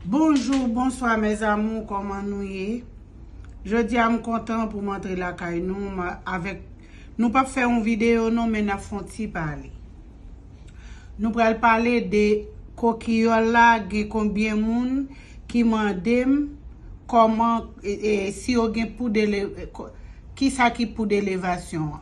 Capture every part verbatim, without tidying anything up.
Bonjou, bonswa mes amours, kòman nou ye? Jodi a m kontan pou m antre lakay nou, m a- avèk, nou p ap fè yon videyo non, men n ap fè yon ti pale. Nou pral pale de kokiyòl la, gen konbyen moun ki mande m kòman, e, e, si yo gen pou dele, e, ko- kisa ki pou de levasyon an.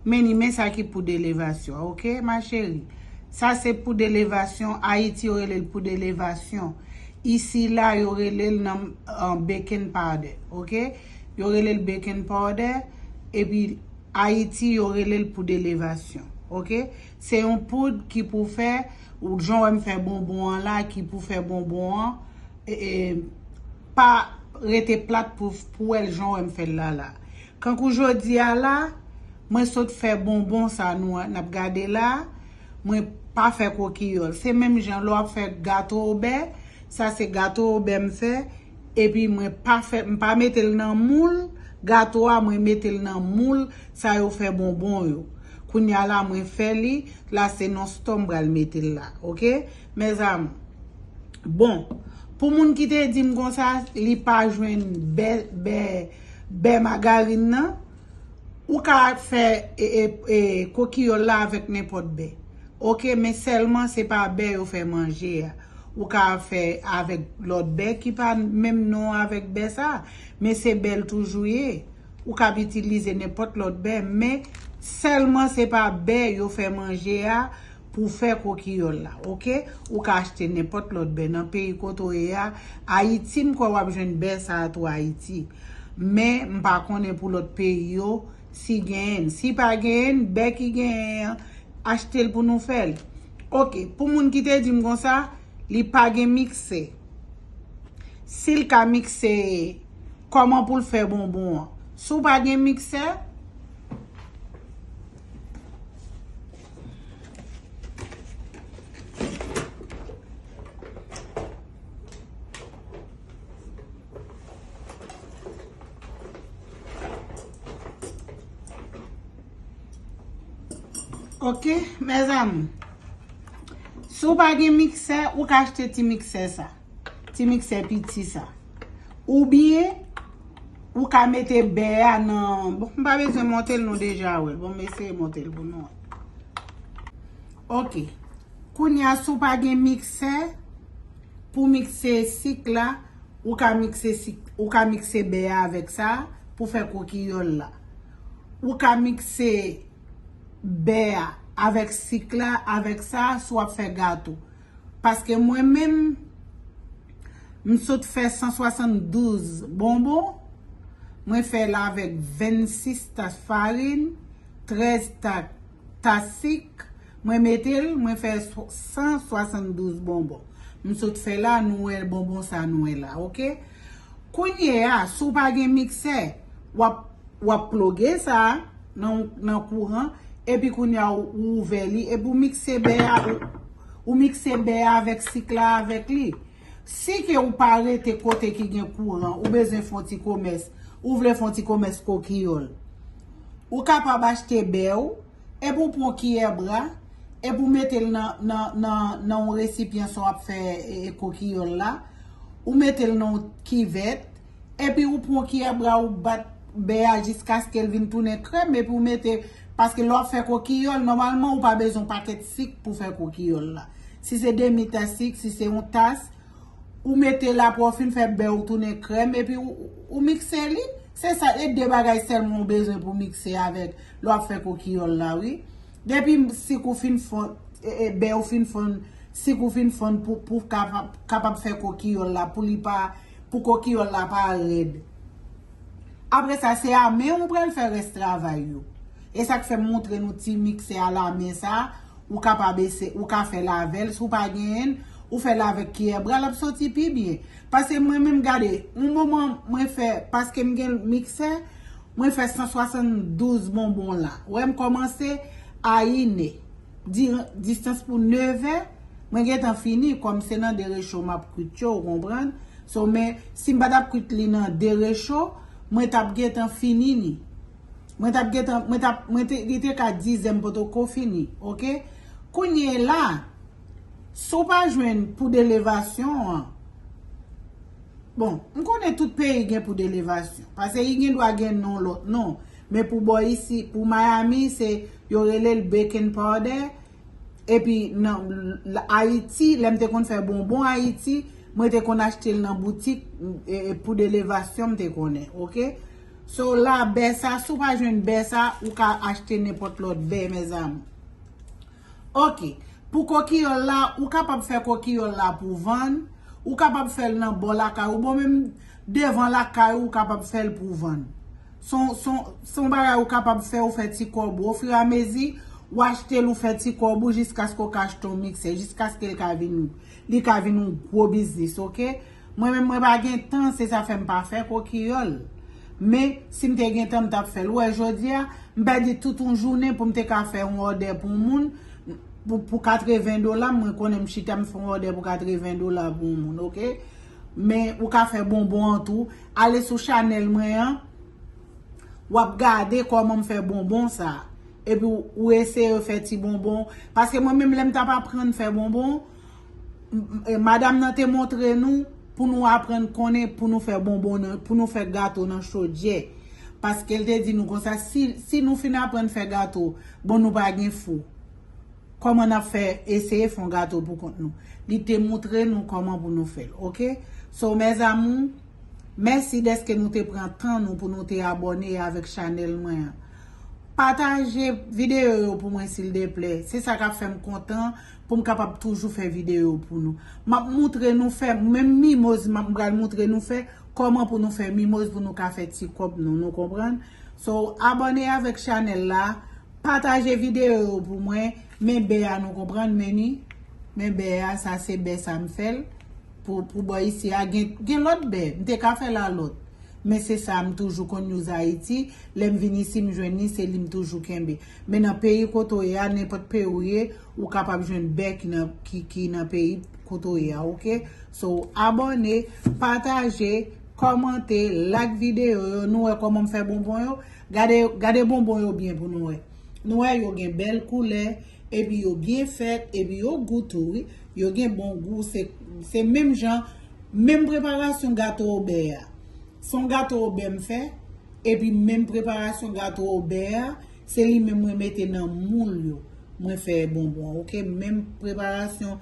Men ni men sa ki pou de levasyon, ok, ma chérie? Sa se pou de levasyon, Ayiti yo rele l pou de levasyon. Isi la, yo rele l nan, an, baking powder, ok? Yo rele l baking powder, epi Ayiti, yo rele l pou de levasyon, ok? Se yon poud ki pou fè, ou jan wè m fè bonbon an la, ki pou fè bonbon an, e, e, pa rete plat pou, pou wè l jan wè m fè l la la. Kankou jodi a la, mwen sot fè bonbon sa nou, n ap gade la, mwen pa fè kokiyòl. Se menm jan lè w ap fè gato obè, sa se gato obè m fè, epi mwen pa fè, m pa mete l nan moul gato a, mwen mete l nan moul sa yo fè bonbon yo. Kounye a la, mwen fè li, la se nan stò m pral mete l la, ok? Mes amours. Bon, pou moun ki te di m konsa, li pa jwenn bè, bè, bè magarin nan, ou ka fè, e, e, e, kokiyòl la avèk nenpòt bè. Ok, men sèlman se pa bè yo fè manje a. Ou ka fè avèk lòt bè ki pa menm non avèk bè sa, men se bè l toujou ye. Ou ka ap itilize nenpòt lòt bè, men sèlman se pa bè yo fè manje a pou fè kokiyòl la, ok? Ou ka achte nenpòt lòt bè nan peyi kote w ye a. Ayiti, m kwè w ap jwenn bè sa a tou Ayiti. Men m pa konnen pou lòt peyi yo si genyen. Si pa genyen, bè ki genyen an, achte l pou nou fè l. Ok, pou moun ki te di m konsa, li pa gen miksè. Si l ka mikse, kòman pou l fè bonbon an? Si w pa gen miksè, ok, mes amours. Si w pa gen miksè, ou ka achte ti miksè sa. Ti miksè piti sa. Oubyen, ou ka mete bè a nan, bon, m pa bezwen monte l, nou deja wè l. Bon, m eseye monte l pou nou. Ok. Kounye a, si w pa gen miksè, pou mikse sik la, ou ka mikse sik, ou ka mikse bè a avèk sa, pou fè kokiyòl la. Ou ka mikse bè a avèk sik la, avèk sa, si w ap fè gato. Paske mwen menm, m sot fè san swasanndouz bonbon. Mwen fè l avèk vennsis tas farin, trèz ta, tas sik. Mwen mete l, mwen fè so-, san swasanndouz bonbon. M sot fè la, nou wè bonbon sa nou wè la, ok? Kounye a, si w pa gen miksè, w ap, w ap ploge sa nan, nan kouran, epi kounye a, ou, ou ouvè li, epi ou mikse bè a, ou, ou mikse bè a avèk sik la avèk li. Si ke ou pa rete kote ki gen kouran, ou bezwen fè yon ti komès, ou vle fè yon ti komès kokiyòl, ou kapab achte bè w, epi ou pran kiyè bra, epi ou mete l nan, nan, nan, nan yon resipyan sa w ap fè, e, e, kokiyòl la, ou mete l nan yon kivèt, epi ou pran kiyè bra, ou bat bè a jiskaske l vin tounen krèm, epi ou mete, paske lè w ap fè kokiyòl, nòmalman, ou pa bezwen yon pakèt sik pou fè kokiyòl la. Si se demi tas sik, si se yon tas, ou mete l apre w fin fè bè ou tounen krèm, epi ou, ou mikse li. Se sa, e de bagay sèlman ou bezwen pou mikse avèk lè w ap fè kokiyòl la, wi. Depi sik ou fin fonn, e, e, bè ou fin fonn, sik ou fin fonn pou, pou kapab, kapab fè kokiyòl la, pou li pa, pou kokiyòl la pa rèd. Apre sa, se a men ou pral fè rès travay yo. E sa k fè m montre nou ti miksè a la men sa, ou kapab ese-, ou ka fè l avè l, si w pa genyen l, ou fè l avèk kiyè bra, l ap soti pi byen. Paske mwen menm, gade, yon moman mwen fè, paske m gen miksè, mwen fè san swasanndouz bonbon la. Wè m kòmanse a inè. Di-, distans pou nevè, mwen gentan fini, kòm se nan de recho m ap kwit yo, ou konprann? So, men, si m pa t ap kwit li nan de recho, mwen t ap gentan fini li. Mwen t ap gentan, mwen t ap, mwen te, li te ka dizè m potoko fini, ok? Kounye la, si w pa jwenn pou de levasyon an, Bon, m konnen tout peyi gen poud elevasyon. Paske li gen dwa gen non, lòt non. Men pou bò isi, pou Miami, se yo rele l baking powder. Epi nan l- Ayiti, lè m te konn fè bonbon Ayiti, mwen te konn achte l nan boutik, e, e, poud elevasyon m te konnen, oke? So la, bè sa, si w pa jwenn bè sa, ou ka achte nenpòt lòt bè, mezanmi. Oke, pou kokiyòl la, ou kapab fè kokiyòl la pou vann, ou kapab fè l nan bò lakay ou, bon, menm devan lakay ou, ou kapab fè l pou vann. Se yon- se yon- se yon bagay ou kapab fè, ou fè ti kòb ou. Ofiramezi, ou achte l, ou fè ti kòb ou, jiskaske ou ka achte yon miksè, jiskaske l ka vin, li ka vin yon gwo biznis, oke? Mwen menm, mwen pa gen tan, se sa fè m pa fè kokiyòl. Men, si m te gen tan, m t ap fè l. Ou wè, jodi a, m pèdi tout yon jounen pou m te ka fè yon òdè pou yon moun, pou, pou katreven dola, mwen konnen m chita, m fè yon òdè pou katreven dola pou yon moun, oke? Men, ou ka fè bonbon an tou. Ale sou chanèl mwen an, w ap gade kòman m fè bonbon sa. Epi w, w eseye fè ti bonbon. Paske mwen menm, lè m t ap aprann fè bonbon, m- m- e, madanm nan te montre nou pou nou aprann konnen pou nou fè bonbon nan, pou nou fè gato nan chodyè. Paske l te di nou konsa, si, si nou fin aprann fè gato, bon, nou pa gen fou. Kòman n ap fè eseye fè yon gato pou kont nou? Li te montre nou kòman pou nou fè l, oke? So, mes amours, mèsi dèske nou te pran tan nou pou nou te abòne avèk chanèl mwen an. Pataje videyo yo pou mwen, sildeplè. Se sa k ap fè m kontan pou m kapab toujou fè videyo pou nou. M ap montre nou fè, menm mimoz, m ap pral montre nou fè, kòman pou nou fè mimoz pou nou ka fè ti kòb nou, nou konprann? So, abòne avèk chanèl la, pataje videyo yo pou mwen, men bè a nou konprann, men ni, men bè a, sa se bè sa m fè l, pou, pou bò isi a, gen, gen lòt bè, m te ka fè l a lòt. Men se sa m toujou konn use Ayiti, lè m vin isi m jwenn li, se li m toujou kenbe. Men nan peyi kote w ye a, nenpòt peyi w ye, ou kapab jwenn bè ki nan, ki, ki nan peyi kote w ye a, oke? So, abòne, pataje, kòmante, like videyo yo, nou wè kòman m fè bonbon yo. Gade, gade bonbon yo byen pou nou wè. Nou wè yo gen bèl koulè, epi yo byen fèt, epi yo gou tou, wi. Yo gen bon gou, se, se menm jan, menm preparasyon gato obè a. Se yon gato obè m fè, epi menm preparasyon gato obè a, se li menm mwen mete nan moul yo. Mwen fè bonbon, oke? Menm preparasyon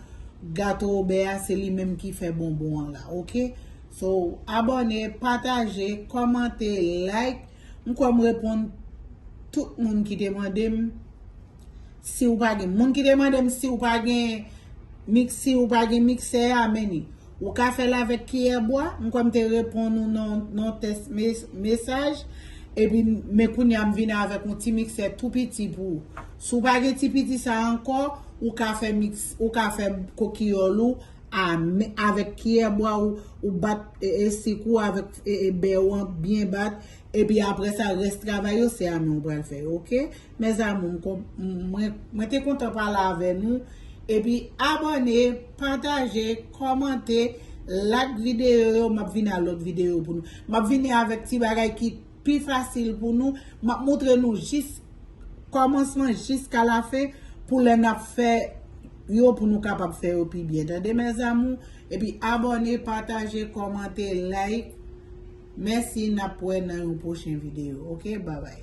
gato obè a, se li menm ki fè bonbon an la, oke? So, abòne, pataje, kòmante, like. M kwè m reponn tout moun ki te mande m si w pa gen. Moun ki te mande m si w pa gen miks, si w pa gen miksè a, men ni. Ou ka fè l avèk kiyè bwa. M kwè m te reponn ou nan, nan tèks mes- mesaj. Epi, men kounye a m vin avèk yon ti miksè tou piti pou ou. Si w pa gen ti piti sa ankò, ou ka fè miks, ou ka fè kokiyòl ou a men- avèk kiyè bwa ou, ou bat e, e, sik ou avèk e, e, bè ou an byen bat. Epi apre sa, rès travay yo, se a men ou pral fè yo, oke? Mes amours, m kon- m- mwen, mwen te kontan pale avè nou. Epi abòne, pataje, kòmante, like videyo yo, m ap vin a lòt videyo pou nou. M ap vini avèk ti bagay ki pi fasil pou nou. M ap montre nou jis kòmansman jiska lafen pou lè n ap fè yo, pou nou kapab fè yo pi byen. Tande, mes amours? Epi abòne, pataje, kòmante, like. Mèsi, n ap wè nan yon pwochen videyo. Oke, babay.